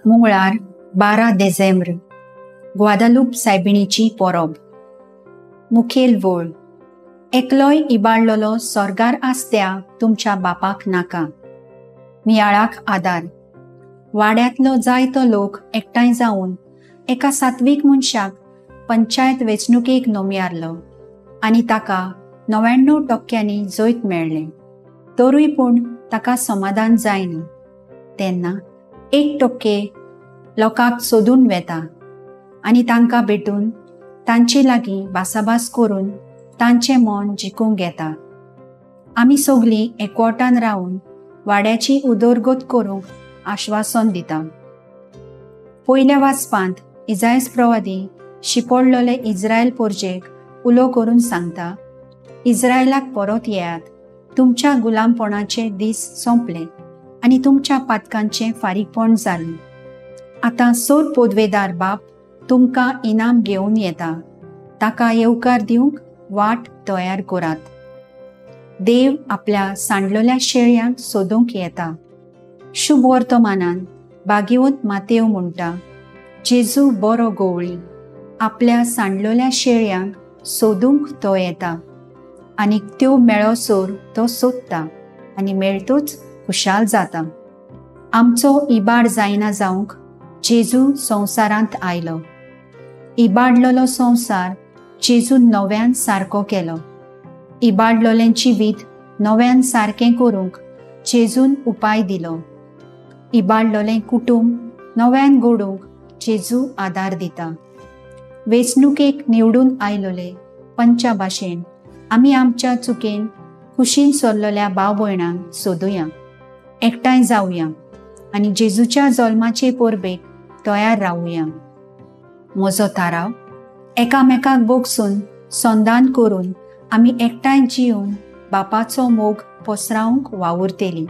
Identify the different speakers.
Speaker 1: मंगळार 12 देझेंब्र, Guadalupe सायबिणीची परब. मुखेल वळ, एकलोय इबाडलेलो सोर्गार आसत्या तुमच्या बापाक नाका. नियाळाक आदार. वाड्यांतलो जायतो लोक एकठांय जावन एका सात्वीक मनशाक पंचायत वेंचणुकेक नोमियारलो आनी ताका 99% जैत मेळ्ळें. तरूय पूण ताका समाधान जायना. तेन्ना 1% लोकांक सोदून वेता आनी तांकां भेटून तांचे लागीं भासाभास करून तांचें मन जिखूंक घेता. आमी सगळीं एकवटान रावन वाड्याची उदरगत करूंक आश्वासन दिता. पयल्या वाचपांत इजायस प्रवादी शिपडलेले इज्रायल पोरजेक उलो करून सांगता, इज्रायलाक परत येयात, तुमच्या गुलामपणाचे दीस सोंपले आनी तुमच्या पातकांचें फारीकपण जालें. आतां सोर पोदवेदार बाप तुमकां इनाम घेवन येता, ताका येवकार दिवंक वाट तयार करात. देव आपल्या सांडलेल्या शेळयांक सोदूंक येता. शुभ वर्तमानान भाग्यवंत मातेव म्हणटा, जेजू बरो गवळी, आपल्या सांडलेल्या शेळयांक सोदूंक तो येता आनी त्यो मेळोसर तो सोदता आनी मेळतूच खुशाल जाता. आमचो इबाड जायना जावंक जेजू संवसारांत आयलो. इबाडलेलो संवसार जेजून नव्यान सारको केलो. इबाडलेलें जिवीत नव्यान सारकें करूंक जेजून उपाय दिलो. इबाडलेलें कुटुंब नव्यान घडोवंक जेजू आदार दिता. वेंचणुकेक निवडून आयलेले पंचा भाशेन आमी आमच्या चुकेन कुशीन सरलेल्या भाव भयणांक सोदुया, एकठांय जावया आनी जेजूच्या जल्माचे परबेक तयार रावुया. म्हजो थाराव, एकामेकाक बोगसून संदान करून आमी एकठांय जिवन बापाचो मोग पसरावंक वावुरतली.